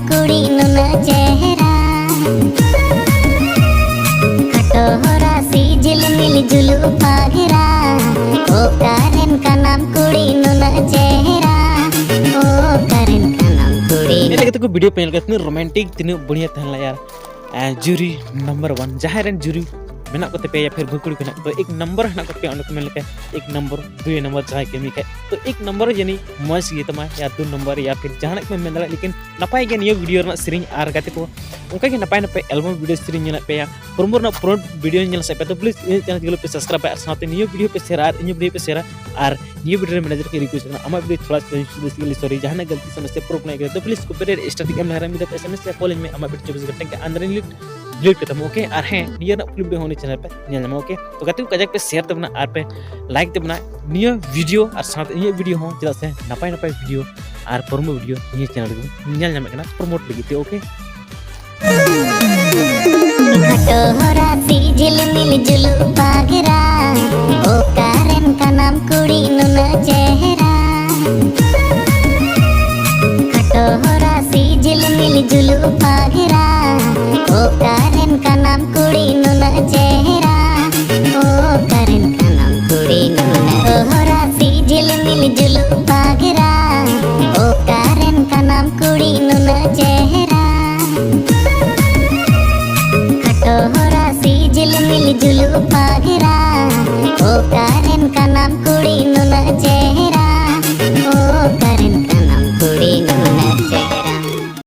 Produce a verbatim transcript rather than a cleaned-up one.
ᱠᱩᱲᱤ ᱱᱩᱱᱟᱹᱜ ᱪᱮᱦᱨᱟ, ᱠᱷᱟᱴᱚ ᱦᱚᱨᱟ ᱥᱤ ᱡᱤᱞᱢᱤᱞ ᱡᱩᱞᱩᱜ ᱯᱟᱜᱽᱨᱟ, ᱚᱠᱟᱨᱮᱱ ᱠᱟᱱᱟᱢ ᱠᱩᱲᱤ ᱱᱩᱱᱟᱹᱜ ᱪᱮᱦᱨᱟ, ᱚᱠᱟᱨᱮᱱ ᱠᱟᱱᱟᱢ ᱠᱩᱲᱤ ᱪᱮᱫ ᱞᱮᱠᱟ ᱛᱮᱠᱚ ᱵᱷᱤᱰᱤᱭᱳ ᱯᱮ ᱧᱮᱞ ᱠᱮᱫᱟ, ᱛᱤᱱᱟᱹᱜ ᱨᱳᱢᱟᱱᱴᱤᱠ, ᱛᱤᱱᱟᱹᱜ ᱵᱟᱹᱲᱤᱭᱟ ᱛᱟᱦᱮᱸ ᱞᱮᱱᱟ ᱭᱟᱨ᱾ ᱡᱩᱨᱤ ᱱᱟᱢᱵᱟᱨ ᱚᱣᱟᱱ, ᱡᱟᱦᱟᱸᱭ ᱨᱮᱱ ᱡᱩᱨᱤ ᱢᱮᱱᱟᱜ ᱠᱚᱛᱮ ᱯᱮᱭᱟ ᱭᱟ ᱯᱷᱤᱨ ᱵᱷᱩᱲ ᱠᱩᱲᱤ ᱠᱚ ᱦᱮᱱᱟᱜ ᱠᱚ, ᱮᱠ ᱱᱟᱢᱵᱟᱨ ᱦᱮᱱᱟᱜ ᱠᱚ ᱯᱮᱭᱟ, ᱚᱸᱰᱮ ᱠᱚ ᱢᱮᱱ ᱞᱮᱠᱟ ᱮᱠ ᱱᱟᱢᱵᱟᱨ, ᱫᱩᱭ ᱱᱟᱢᱵᱟᱨ ᱡᱟᱦᱟᱸᱭ ᱠᱟᱹᱢᱤ ᱠᱷᱟᱡ, ᱛᱚ ᱮᱠ ᱱᱟᱢᱵᱟᱨ ᱡᱟᱹᱱᱤᱡ ᱢᱚᱡᱽ ᱜᱮ ᱛᱟᱢᱟ ᱭᱟ ᱫᱩ ᱱᱟᱢᱵᱟᱨ ᱭᱟ ᱯᱷᱤᱨ ᱡᱟᱦᱟᱱᱟᱜ ᱠᱚ ᱢᱮᱱ ᱫᱟᱲᱮᱭᱟᱜ, ᱞᱮᱠᱤᱱ ᱱᱟᱯᱟᱭ ᱜᱮ ᱱᱤᱭᱟᱹ ᱵᱷᱤᱰᱤᱭᱳ ᱨᱮᱱᱟᱜ ᱥᱮᱨᱮᱧ᱾ ᱟᱨ ᱜᱟᱛᱮ ᱠᱚ, ᱚᱱᱠᱟ ᱜᱮ ᱱᱟᱯᱟᱭ ᱱᱟᱯᱟᱭ ᱮᱞᱵᱟᱢ ᱵᱷᱤᱰᱤᱭᱳ ᱥᱮᱨᱮᱧ ᱧᱮᱞᱮᱫ ᱯᱮᱭᱟ, ᱯᱨᱳᱢᱳ ᱨᱮᱱᱟᱜ ᱯᱩᱨᱟᱹ ᱵᱷᱤᱰᱤᱭᱳ ᱧᱮᱞ ᱥᱟᱱᱟᱭᱮᱫ ᱯᱮᱭᱟ, ᱛᱚ ᱯᱞᱤᱡ ᱤᱧᱟᱹᱜ ᱪᱮᱱᱮᱞ ᱡᱩᱞᱩ ᱯᱮ ᱥᱟᱵᱥᱠᱨᱟᱭᱤᱵᱟ ᱟᱨ ᱥᱟᱶᱛᱮ ᱱᱤᱭᱟᱹ ᱵᱷᱤᱰᱤᱭᱳ ᱯᱮ ᱥᱮᱭᱟᱨᱟ ᱟᱨ ᱤᱧᱟᱹᱜ ᱵᱷᱤᱰᱤᱭᱳ ᱯᱮ ᱥᱮᱭᱟᱨᱟ᱾ ᱟᱨ ᱱᱤᱭᱟᱹ ᱵᱷᱤᱰᱤᱭᱳ ᱨᱮ ᱢᱮᱱᱮᱡᱟᱨ ᱠᱚ ᱨᱤᱠᱩᱭᱮᱥᱴ ᱠᱟᱱᱟ, ᱟᱢᱟᱜ ᱵᱷᱤᱰᱤᱭᱳ ᱛᱷᱚᱲᱟ ᱥᱚᱨᱤ, ᱡᱟᱦᱟᱱᱟᱜ ᱜᱟᱞᱛᱤ ᱥᱚᱢᱚᱥᱥᱟ ᱯᱨᱚᱵᱞᱮᱢ ᱦᱮᱡ ᱠᱟᱱᱟ, ᱛᱚ ᱯᱞᱤᱡ ᱠᱚᱯᱤᱨᱟᱭᱤᱴ ᱥᱴᱨᱟᱭᱤᱠ ᱮᱢ ᱞᱟᱦᱟᱨᱮ ᱢᱤᱫ ᱫᱷᱟᱣ ᱮᱥ ᱮᱢ ᱮᱥ ᱥᱮ ᱠᱚᱞ ᱤᱧ ᱢᱮ, ᱟᱢᱟᱜ ᱵᱷᱤᱰᱤᱭᱳ ᱪᱚᱵᱵᱤᱥ ᱜᱷᱚᱱᱴᱟ ᱠᱷᱟᱱ ᱟᱱᱰᱟᱨ ᱰᱤᱞᱤᱴ ᱠᱟᱛᱟᱢ, ᱳᱠᱮ? ᱟᱨ ᱦᱮᱸ, ᱱᱤᱭᱟᱹ ᱨᱮᱱᱟᱜ ᱯᱷᱩᱞ ᱵᱷᱤᱰᱤᱭᱳ ᱦᱚᱸ ᱩᱱᱤ ᱪᱮᱱᱮᱞ ᱯᱮ ᱧᱮᱞ ᱧᱟᱢᱟ, ᱳᱠᱮ? ᱛᱚ ᱜᱟᱛᱮ ᱠᱚ, ᱠᱟᱡᱟᱠ ᱯᱮ ᱥᱮᱭᱟᱨ ᱛᱟᱵᱚᱱᱟ ᱟᱨ ᱯᱮ ᱞᱟᱭᱤᱠ ᱛᱟᱵᱚᱱᱟ ᱱᱤᱭᱟᱹ ᱵᱷᱤᱰᱤᱭᱳ ᱟᱨ ᱥᱟᱶᱛᱮ ᱤᱧᱟᱹᱜ ᱵᱷᱤᱰᱤᱭᱳ ᱦᱚᱸ, ᱪᱮᱫᱟᱜ ᱥᱮ ᱱᱟᱯᱟᱭ ᱱᱟᱯᱟᱭ ᱵᱷᱤᱰᱤᱭᱳ ᱟᱨ ᱯᱨᱳᱢᱳ ᱵᱷᱤᱰᱤᱭᱳ ᱱᱤᱭᱟᱹ ᱪᱮᱱᱮᱞ ᱨᱮᱜᱮ ᱧᱮᱞ ᱧᱟᱢᱮᱫ ᱠᱟᱱᱟ ᱯᱨᱳᱢᱳᱴ ᱞᱟᱹᱜᱤᱫ ᱛᱮ, ᱳᱠᱮ? ᱠᱷᱟᱴᱚ ᱦᱚᱨᱟ ᱥᱤ ᱡᱷᱤᱞᱢᱤᱞ ᱡᱩᱞᱩᱜ ᱯᱟᱜᱽᱨᱟ, ᱚᱠᱟᱨᱮᱱ ᱠᱟᱱᱟᱢ ᱠᱩᱲᱤ ᱱᱩᱱᱟᱹᱜ ᱪᱮᱦᱨᱟ? ᱠᱷᱟᱴᱚ ᱦᱚᱨᱟ ᱥᱤ ᱡᱷᱤᱞᱢᱤᱞ ᱡᱩᱞᱩᱜ ᱯᱟᱜᱽᱨᱟ, ᱚᱠᱟᱨᱮᱱ ᱠᱟᱱᱟᱢ ᱠᱩᱲᱤ ᱱᱩᱱᱟᱹᱜ ᱪᱮᱦᱨᱟ? ᱚᱠᱟᱨᱮᱱ ᱠᱟᱱᱟᱢ ᱠᱩᱲᱤ ᱱᱩᱱᱟᱹᱜ ᱦᱚᱨᱟ ᱥᱤ ᱡᱷᱤᱞᱢᱤᱞ ᱡᱩᱞᱩᱜ ᱯᱟᱜᱽᱨᱟ?